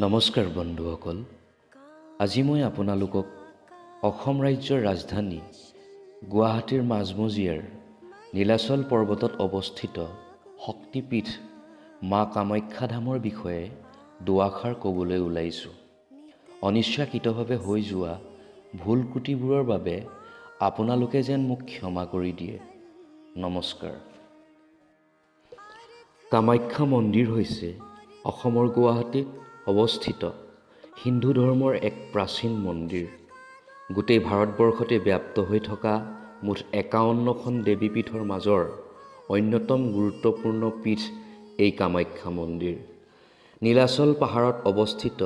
নমস্কাৰ বন্ধুসকল, আজি মই আপোনালোকক অসম ৰাজ্যৰ ৰাজধানী গুৱাহাটীৰ মাজমজিয়াৰ নীলাচল পৰ্বতত অৱস্থিত শক্তিপীঠ মা কামাখ্যা ধামৰ বিষয়ে দুআষাৰ ক'বলৈ ওলাইছোঁ। অনিচ্ছাকৃতভাৱে হৈ যোৱা ভুল ত্ৰুটিবোৰৰ বাবে আপোনালোকে যেন মোক ক্ষমা কৰি দিয়ে। নমস্কাৰ। কামাখ্যা মন্দিৰ হৈছে অসমৰ গুৱাহাটীত অৱস্থিত হিন্দু ধৰ্মৰ এক প্ৰাচীন মন্দিৰ। গোটেই ভাৰতবৰ্ষতে ব্যাপ্ত হৈ থকা মুঠ 51খন দেৱীপীঠৰ মাজৰ অন্যতম গুৰুত্বপূৰ্ণ পীঠ এই কামাখ্যা মন্দিৰ। নীলাচল পাহাৰত অৱস্থিত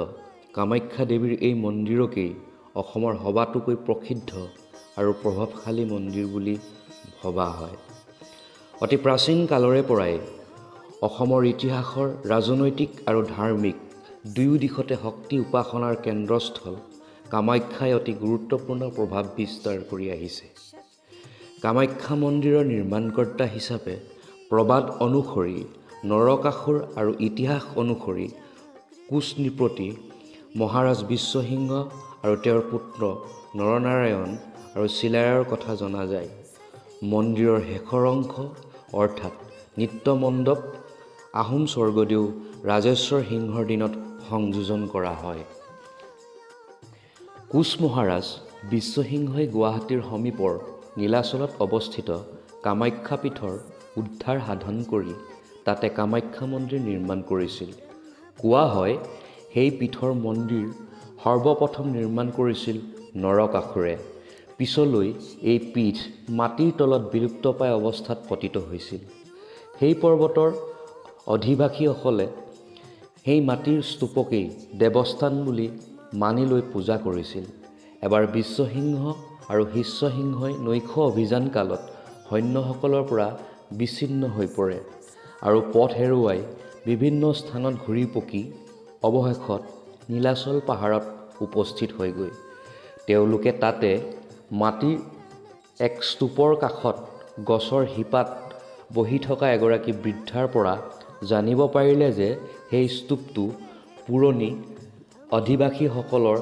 কামাখ্যা দেৱীৰ এই মন্দিৰকেই অসমৰ সবাতোকৈ প্ৰসিদ্ধ আৰু প্ৰভাৱশালী মন্দিৰ বুলি ভবা হয়। অতি প্ৰাচীন কালৰে পৰাই অসমৰ ইতিহাসৰ ৰাজনৈতিক আৰু ধাৰ্মিক দুয়ো দিশতে শক্তি উপাসনাৰ কেন্দ্ৰস্থল কামাখ্যাই অতি গুৰুত্বপূৰ্ণ প্ৰভাৱ বিস্তাৰ কৰি আহিছে। কামাখ্যা মন্দিৰৰ নিৰ্মাণকৰ্তা হিচাপে প্ৰবাদ অনুসৰি নৰকাসুৰ আৰু ইতিহাস অনুসৰি কোচ নৃপতি মহাৰাজ বিশ্বসিংহ আৰু তেওঁৰ পুত্ৰ নৰনাৰায়ণ আৰু চিলাৰায়ৰ কথা জনা যায়। মন্দিৰৰ শেষৰ অংশ অৰ্থাৎ নৃত্য মণ্ডপ আহোম স্বৰ্গদেউ ৰাজেশ্বৰ সিংহৰ দিনত সংযোজন কৰা হয়। কোচ মহাৰাজ বিশ্বসিংহই গুৱাহাটীৰ সমীপৰ নীলাচলত অৱস্থিত কামাখ্যা পীঠৰ উদ্ধাৰ সাধন কৰি তাতে কামাখ্যা মন্দিৰ নিৰ্মাণ কৰিছিল। কোৱা হয়, সেই পীঠৰ মন্দিৰ সৰ্বপ্ৰথম নিৰ্মাণ কৰিছিল নৰকাসুৰে। পিছলৈ এই পীঠ মাটিৰ তলত বিলুপ্তপ্ৰায় অৱস্থাত পতিত হৈছিল। সেই পৰ্বতৰ অধিবাসীসকলে সেই মাটিৰ স্তূপকেই দেৱস্থান বুলি মানি লৈ পূজা কৰিছিল। এবাৰ বিশ্বসিংহ আৰু শিষ্যসিংহই নৈশ অভিযান কালত সৈন্যসকলৰ পৰা বিচ্ছিন্ন হৈ পৰে আৰু পথ হেৰুৱাই বিভিন্ন স্থানত ঘূৰি পকি অৱশেষত নীলাচল পাহাৰত উপস্থিত হয়গৈ। তেওঁলোকে তাতে মাটিৰ এক স্তূপৰ কাষত গছৰ শিপাত বহি থকা এগৰাকী বৃদ্ধাৰ পৰা জানিব পাৰিলে যে সেই স্তূপটো পুৰণি অধিবাসীসকলৰ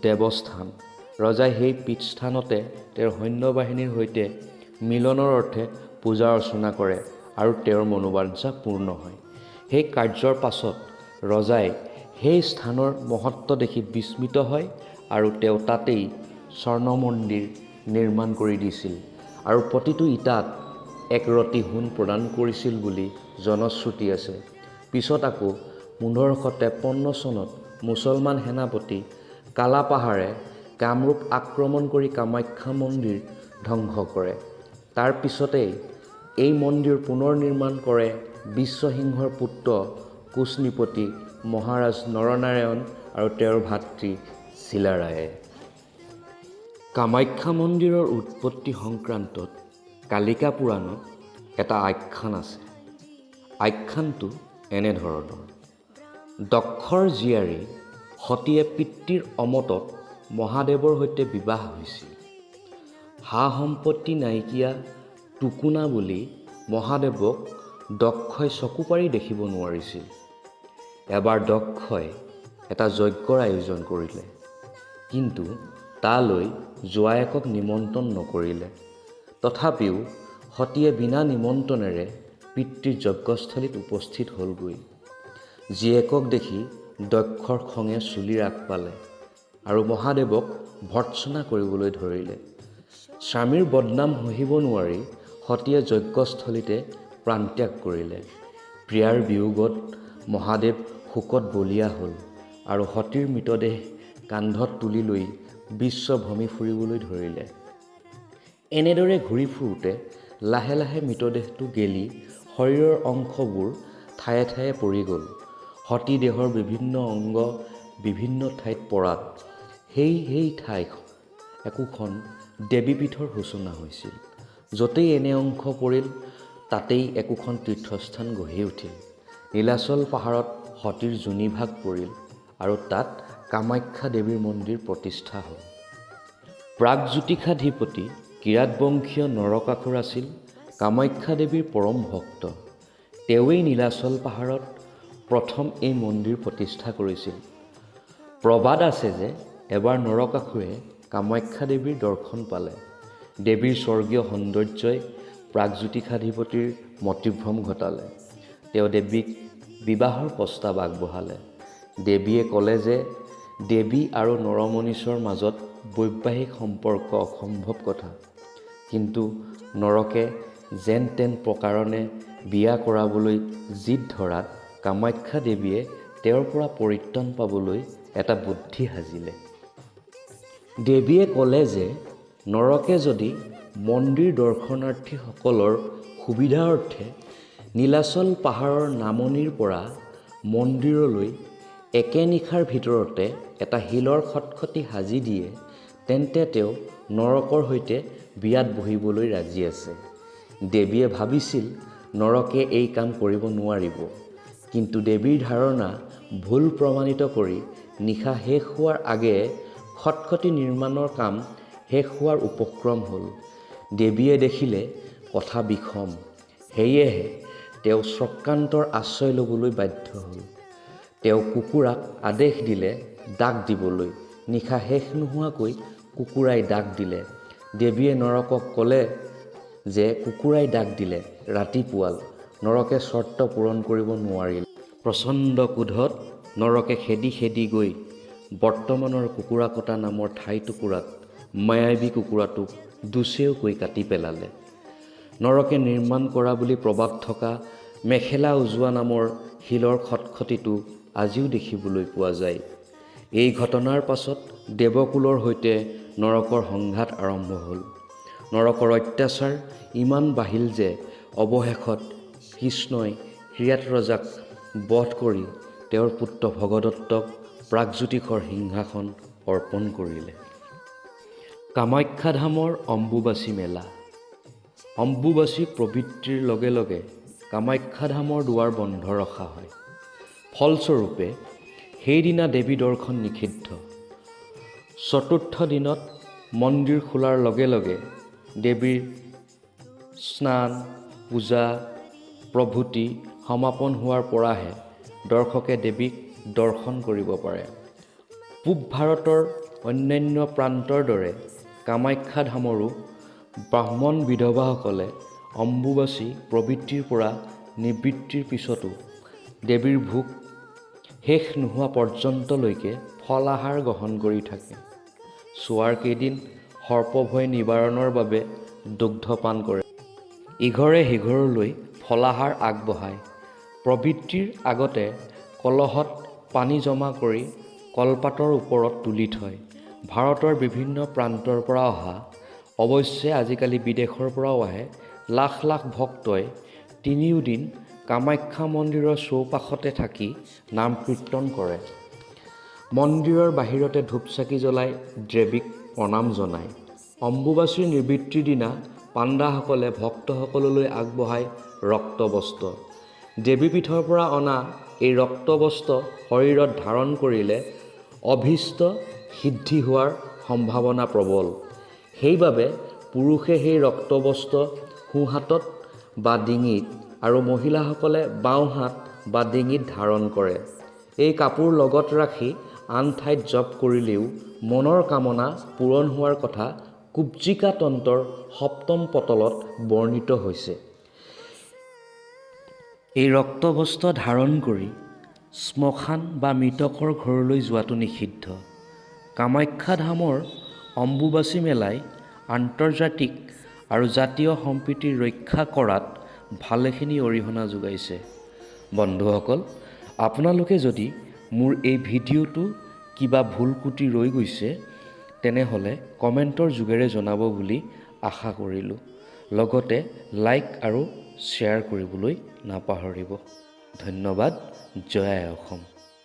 দেৱস্থান। ৰজাই সেই পীঠস্থানতে তেওঁৰ সৈন্যবাহিনীৰ সৈতে মিলনৰ অৰ্থে পূজা অৰ্চনা কৰে আৰু তেওঁৰ মনোবাঞ্ছা পূৰ্ণ হয়। সেই কাৰ্যৰ পাছত ৰজাই সেই স্থানৰ মহত্ব দেখি বিস্মিত হয় আৰু তেওঁ তাতেই স্বৰ্ণ মন্দিৰ নিৰ্মাণ কৰি দিছিল আৰু প্ৰতিটো ইটাত এক ৰতি সোণ প্ৰদান কৰিছিল বুলি জনশ্ৰুতি আছে। পিছত আকৌ 1553 চনত মুছলমান সেনাপতি কালাপাহাৰে কামৰূপ আক্ৰমণ কৰি কামাখ্যা মন্দিৰ ধ্বংস কৰে। তাৰ পিছতেই এই মন্দিৰ পুনৰ নিৰ্মাণ কৰে বিশ্বসিংহৰ পুত্ৰ কোচ নৃপতি মহাৰাজ নৰনাৰায়ণ আৰু তেওঁৰ ভাতৃ চিলাৰায়ে। কামাখ্যা মন্দিৰৰ উৎপত্তি সংক্ৰান্তত কালিকা পুৰাণত এটা আখ্যান আছে। আখ্যানটো এনেধৰণৰ: দক্ষৰ জীয়াৰী সতীয়ে পিতৃৰ অমতত মহাদেৱৰ সৈতে বিবাহ হৈছিল। সা সম্পত্তি নাইকিয়া টোকোনা বুলি মহাদেৱক দক্ষই চকু পাৰি দেখিব নোৱাৰিছিল। এবাৰ দক্ষই এটা যজ্ঞৰ আয়োজন কৰিলে, কিন্তু তালৈ জোঁৱায়েকক নিমন্ত্ৰণ নকৰিলে। তথাপিও সতীয়ে বিনা নিমন্ত্ৰণেৰে পিতৃৰ যজ্ঞস্থলীত উপস্থিত হ'লগৈ। জীয়েকক দেখি দক্ষৰ খঙে চুলিৰ আগ পালে আৰু মহাদেৱক ভৰ্ৎসনা কৰিবলৈ ধৰিলে। স্বামীৰ বদনাম সহিব নোৱাৰি সতীয়ে যজ্ঞস্থলীতে প্ৰাণত্যাগ কৰিলে। প্ৰিয়াৰ বিয়োগত মহাদেৱ শোকত বলিয়া হ'ল আৰু সতীৰ মৃতদেহ কান্ধত তুলি লৈ বিশ্ব ভ্ৰমি ফুৰিবলৈ ধৰিলে। এনেদৰে ঘূৰি ফুৰোঁতে লাহে লাহে মৃতদেহটো গেলি শৰীৰৰ অংশবোৰ ঠায়ে ঠায়ে পৰি গ'ল। সতী দেহৰ বিভিন্ন অংগ বিভিন্ন ঠাইত পৰাত সেই সেই ঠাই একোখন দেৱীপীঠৰ সূচনা হৈছিল। য'তেই এনে অংশ পৰিল, তাতেই একোখন তীৰ্থস্থান গঢ়ি উঠিল। নীলাচল পাহাৰত সতীৰ যোনিভাগ পৰিল আৰু তাত কামাখ্যা দেৱীৰ মন্দিৰ প্ৰতিষ্ঠা হ'ল। প্ৰাগজ্যোতিষাধিপতি কিৰাতবংশীয় নৰকাসুৰ আছিল কামাখ্যা দেৱীৰ পৰম ভক্ত। তেওঁৱেই নীলাচল পাহাৰত প্ৰথম এই মন্দিৰ প্ৰতিষ্ঠা কৰিছিল। প্ৰবাদ আছে যে এবাৰ নৰকাসুৰে কামাখ্যা দেৱীৰ দৰ্শন পালে। দেৱীৰ স্বৰ্গীয় সৌন্দৰ্যই প্ৰাগজ্যোতিষাধিপতিৰ মতিভ্ৰম ঘটালে। তেওঁ দেৱীক বিবাহৰ প্ৰস্তাৱ আগবঢ়ালে। দেৱীয়ে ক'লে যে দেৱী আৰু নৰমনিচৰ মাজত বৈবাহিক সম্পৰ্ক অসম্ভৱ কথা। কিন্তু নৰকে যেন তেন প্ৰকাৰণে বিয়া কৰাবলৈ জিদ ধৰাত কামাখ্যা দেৱীয়ে তেওঁৰ পৰা পৰিত্ৰাণ পাবলৈ এটা বুদ্ধি সাজিলে। দেৱীয়ে ক'লে যে নৰকে যদি মন্দিৰ দৰ্শনাৰ্থীসকলৰ সুবিধাৰ্থে নীলাচল পাহাৰৰ নামনিৰ পৰা মন্দিৰলৈ একে নিশাৰ ভিতৰতে এটা শিলৰ খটখটি সাজি দিয়ে, তেন্তে তেওঁ নৰকৰ সৈতে বিয়াত বহিবলৈ ৰাজি আছে। দেৱীয়ে ভাবিছিল নৰকে এই কাম কৰিব নোৱাৰিব, কিন্তু দেৱীৰ ধাৰণা ভুল প্ৰমাণিত কৰি নিশা শেষ হোৱাৰ আগেয়ে খটখটি নিৰ্মাণৰ কাম শেষ হোৱাৰ উপক্ৰম হ'ল। দেৱীয়ে দেখিলে কথা বিষম, সেয়েহে তেওঁ চক্ৰান্তৰ আশ্ৰয় ল'বলৈ বাধ্য হ'ল। তেওঁ কুকুৰাক আদেশ দিলে ডাক দিবলৈ। নিশা শেষ নোহোৱাকৈ কুকুৰাই ডাক দিলে। দেৱীয়ে নৰকক ক'লে যে কুকুৰাই ডাক দিলে, ৰাতিপুৱাল। নৰকে চৰ্ত পূৰণ কৰিব নোৱাৰিলে। প্ৰচণ্ড ক্ৰোধত নৰকে খেদি খেদি গৈ বৰ্তমানৰ কুকুৰাকটা নামৰ ঠাইটুকুৰাত মায়াবী কুকুৰাটোক দুচেওকৈ কাটি পেলালে। নৰকে নিৰ্মাণ কৰা বুলি প্ৰবাদ থকা মেখেলা উজোৱা নামৰ শিলৰ খটখটিটো আজিও দেখিবলৈ পোৱা যায়। এই ঘটনাৰ পাছত দেৱকুলৰ সৈতে নৰকৰ সংঘাত আৰম্ভ হ'ল। নৰকৰ অত্যাচাৰ ইমান বাঢ়িল যে অৱশেষত কৃষ্ণই কিৰাত ৰজাক বধ কৰি তেওঁৰ পুত্ৰ ভগদত্তক প্ৰাগজ্যোতিষৰ সিংহাসন অৰ্পণ কৰিলে। কামাখ্যা ধামৰ অম্বুবাচী মেলা। অম্বুবাচী প্ৰবৃত্তিৰ লগে লগে কামাখ্যা ধামৰ দুৱাৰ বন্ধ ৰখা হয়। ফলস্বৰূপে সেইদিনা দেৱী দৰ্শন নিষিদ্ধ। চতুৰ্থ দিনত মন্দিৰ খোলাৰ লগে লগে দেৱীৰ স্নান, পূজা প্ৰভৃতি সমাপন হোৱাৰ পৰাহে দৰ্শকে দেৱীক দৰ্শন কৰিব পাৰে। পূব ভাৰতৰ অন্যান্য প্ৰান্তৰ দৰে কামাখ্যা ধামৰো ব্ৰাহ্মণ বিধৱাসকলে অম্বুবাচী প্ৰবৃত্তিৰ পৰা নিবৃত্তিৰ পিছতো দেৱীৰ ভোগ শেষ নোহোৱা পৰ্যন্তলৈকে ফলাহাৰ গ্ৰহণ কৰি থাকে। চোৱাৰ কেইদিন সৰ্পভয় নিবাৰণৰ বাবে দুগ্ধপান কৰে। ইঘৰে সিঘৰলৈ ফলাহাৰ আগবঢ়ায়। প্ৰবৃত্তিৰ আগতে কলহত পানী জমা কৰি কলপাতৰ ওপৰত তুলি থয়। ভাৰতৰ বিভিন্ন প্ৰান্তৰ পৰা অহা, অৱশ্যে আজিকালি বিদেশৰ পৰাও আহে, লাখ লাখ ভক্তই তিনিওদিন কামাখ্যা মন্দিৰৰ চৌপাশতে থাকি নাম কীৰ্তন কৰে। মন্দিৰৰ বাহিৰতে ধূপ চাকি জ্বলাই দেৱীক প্ৰণাম জনায়। অম্বুবাচীৰ নিবৃত্তিৰ দিনা পাণ্ডাসকলে ভক্তসকললৈ আগবঢ়ায় ৰক্তবস্ত্ৰ। দেৱীপীঠৰ পৰা অনা এই ৰক্তবস্ত্ৰ শৰীৰত ধাৰণ কৰিলে অভীষ্ট সিদ্ধি হোৱাৰ সম্ভাৱনা প্ৰবল। সেইবাবে পুৰুষে সেই ৰক্তবস্ত্ৰ সোঁহাতত বা ডিঙিত আৰু মহিলাসকলে বাওঁহাত বা ডিঙিত ধাৰণ কৰে। এই কাপোৰ লগত ৰাখি আন ঠাইত জপ কৰিলেও মনৰ কামনা পূৰণ হোৱাৰ কথা কুব্জিকা তন্ত্ৰৰ সপ্তম পটলত বৰ্ণিত হৈছে। এই ৰক্তবস্ত্ৰ ধাৰণ কৰি শ্মশান বা মৃতকৰ ঘৰলৈ যোৱাটো নিষিদ্ধ। কামাখ্যা ধামৰ অম্বুবাচী মেলাই আন্তৰ্জাতিক আৰু জাতীয় সম্প্ৰীতি ৰক্ষা কৰাত ভালেখিনি অৰিহণা যোগাইছে। বন্ধুসকল, আপোনালোকে যদি মোৰ এই ভিডিঅ'টো কিবা ভুল ক্ৰুটি ৰৈ গৈছে তেনেহ'লে কমেণ্টৰ যোগেৰে জনাব বুলি আশা কৰিলোঁ। লগতে লাইক আৰু শ্বেয়াৰ কৰিবলৈ নাপাহৰিব। ধন্যবাদ। জয় আই অসম।